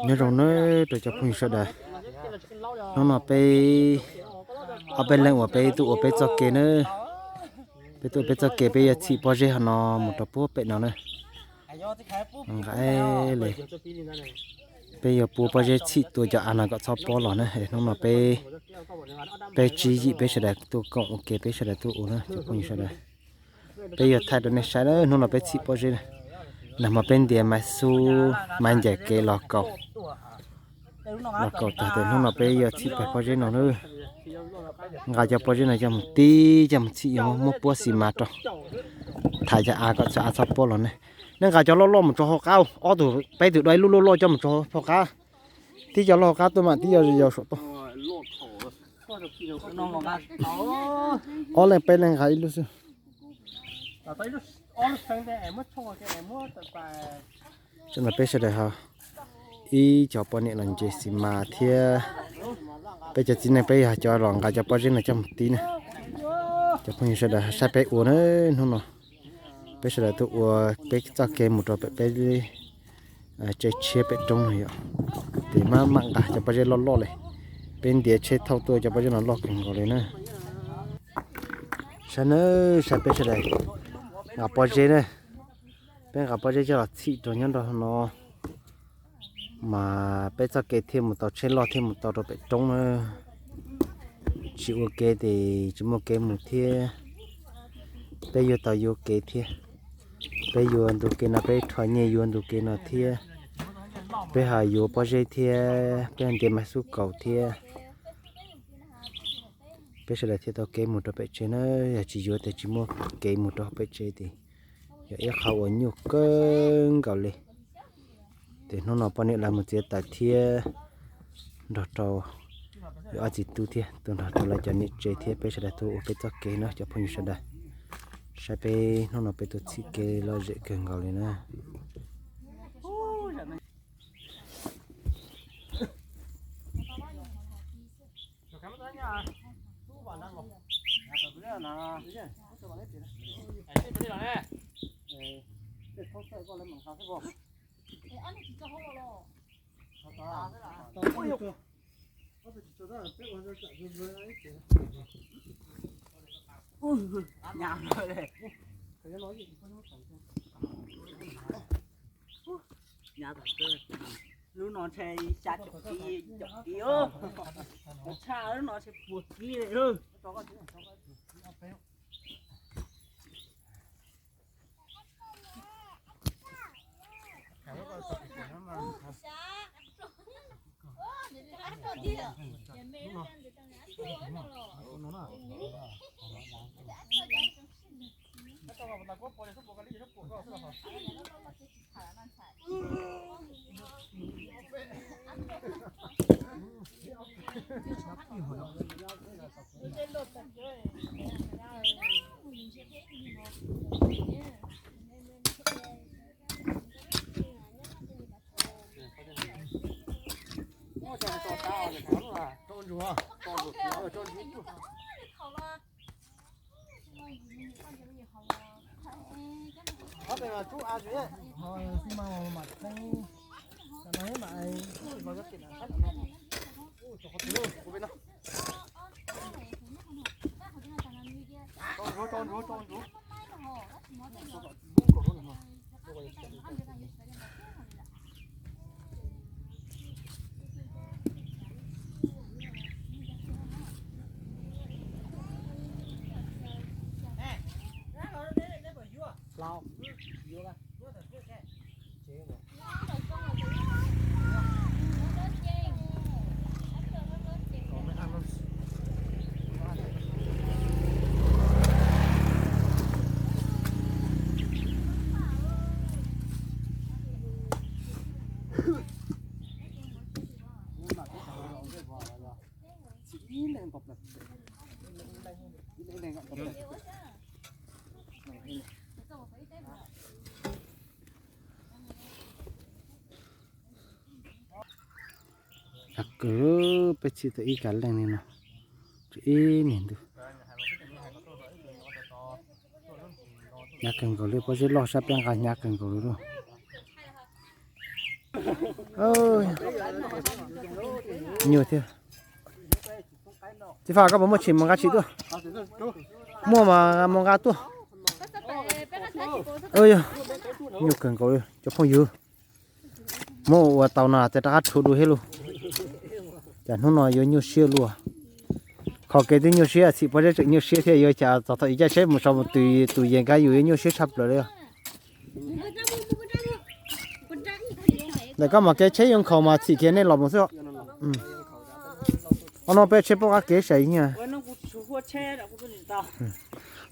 Nyob zoo nawb rau cov phooj ywg sawv daws. Hnub no peb ob peb leeg uas peb tuaj ua peb txoj kev nawb. Peb tuaj ua peb txoj kev peb yuav txhim pob zeb ho no mus rau puag pem no na. Nqa li, peb yuav puab pob zeb txhim tua cov av no kom txhob pob los na. Hnub no peb, peb tsib yim peb sawv daws tuaj koom ua ke peb sawv daws tuaj ua na cov phooj ywg sawv daws. Peb yuav thaij rau nej saib na, hnub no peb txhim pob zeb na. Nag hmo peb ntiav maiv xub maiv ncaim kev los kaus, los kaus tag tes hnub no peb yuav txhim pem pob zeb no na. Nqa cov pob zeb no coj mus tib coj mus txhim yuav muab puab xis mas rau, thaiv cov av kom txhob av txhob pob los ne. Nej nqa cov loj loj mus tso hauv qab, ob tug peb tug dua ib lub loj loj coj mus tso hauv qab. Tib cov loj hauv qab tuaj mam tib yog yau saum toj. Ob leeg peb leeg nqa ib lub xwb. Tsam no peb sawv daws ho ib cov poj niam los ntses xis mas thiab peb cov txiv neej peb yog cov los nqa cov pob zeb no coj mus tib na. Cov phooj ywg sawv daws saib peb ua na, hnub no peb sawv daws tuaj ua peb txoj kev mus rau pem peb tsev tshiab pem roob no yom. Ces mam mam nqa cov pob zeb loj loj li, peb ntiav tsheb thauj tuaj cov pob zeb no loj kawg nkaus li na. Saib na, saib peb sawv daws nqa pob zeb na. Peb nqa pob zeb coj los txhim rau nyob nrog no, mas peb txoj kev thiaj mus tau, tsheb loj thiaj mus tau rau pem roob na. Tsis ua kev ces tsis muaj kev mus thiab. Peb yuav tau yuav kev thiab. Peb yuav ntu kev no, peb rho nyiaj yuav ntu kev no thiab. Peb ho yuav pob zeb thiab, peb ntiav maiv xub kaus thiab. Peb sawv daws thiaj tau kev mus rau pem tsev na, yog tsis yuav ces tsis muaj kev mus rau pem tsev ces yog ib qho uas nyuaj kawg nkaus li. Ces hnub no poj niam lawv mus txiav taws thiab nrog rau ob txiv tub thiab tuaj nrog rau lawv cov niam tsev thiab peb sawv daws tuaj ua peb txoj kev na cov phooj ywg sawv daws. Saib peb hnub no peb tuaj txhim kev lom zem kawg nkaus li na. Lub no ntshe xya caum kib, caum kib, tshaj lub no ntshe puas kib li. Hnyav kawg, peb txhij tau ib kav leej li no, tshuav ib niag ntug. Hnyav kawg nkaus li, pob zeb loj sab peb nqa hnyav kawg nkaus li lauj. Nyuaj thiab. Txiv Faj, koj puas muaj tshis mus nqa tshis tuaj? Muaj mas mus nqa tuaj. Nyuaj kawg nkaus li cov phooj ywg. Muab ua tau no ces rov qab rhuav dua thiab lauj. Cas hnub no yuav nyuaj siab luaj. Qhov kev twb nyuaj siab, txhim pob zeb tseem nyuaj siab thiab, yuav cas txog thaum ib caij tsheb mus so mus tus yees nkab yus yuav nyuaj siab tshaj plaws li. Ntawm koj mas kev tsheb yuav nkhaus mas txhim kiag nej los mus xwb. Ob no peb tsheb poob qab kev sai.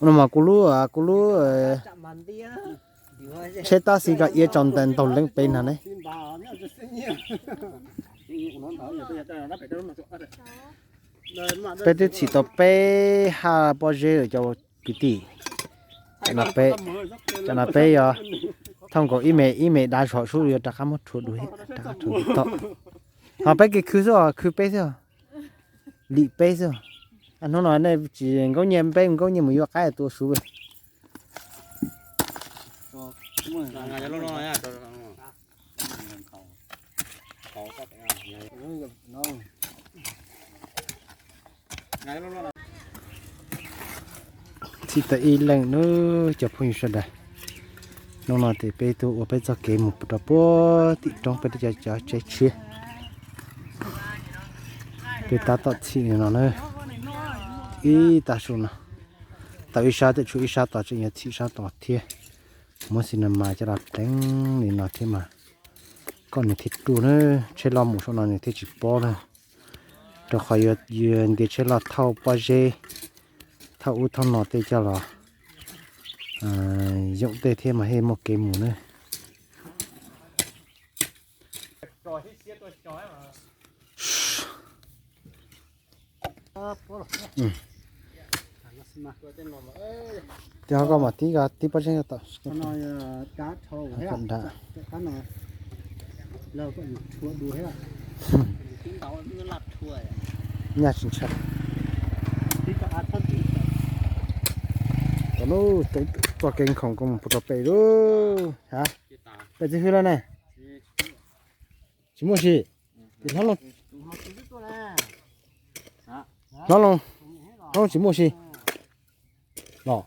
No mas kuv lub, kuv lub tsheb tab sis koj iav tso ntaus leeb peb na ne. Peb twb txhim tau peb hab pob zeb lawm cov kwv tij. Tam no peb yog thauj nkaus ib me ib me dav zog sub yuav rov qab muab rhuav dua, rov qab rhuav dua tau. Ho peb kev khwv xwb, khwv peb xwb, lim peb xwb. Hnub no nej tsis nkauj nyiaj, peb nkauj nyiaj mus yuav qaib tua sub. Txhim tau ib leeg nawb cov phooj ywg sawv daws. Hnub no ces peb tuaj ua peb txoj kev mus rau puag tim roob peb cov tsev tshiab. Peb tab tom txhim li no na, ib tag su no, tau ib sab twb tshuav ib sab tos tseem yuav txhim sab tos thiab. Muab xi na mas coj los pleev li no thiab mas koj nws thiaj ruaj na, tsheb loj mus saum no nws thiaj tsis pob na. Rau qhov yuav ntiav tsheb loj thauj pob zeb, thauj ub thauj no tej coj los yoom tej thiab mas thiaj muaj kev mus na. Ces ho koj mam tib, tib pob zeb tau. Nyaj tsis ntshai. Tau lub txoj kev nkhoos koj mus puag rau pem lub ha, pem txiv hwb lawm ne. Tsis muaj si. Ces hlob Looj, hlob Looj, hlob Looj tsis muaj si los.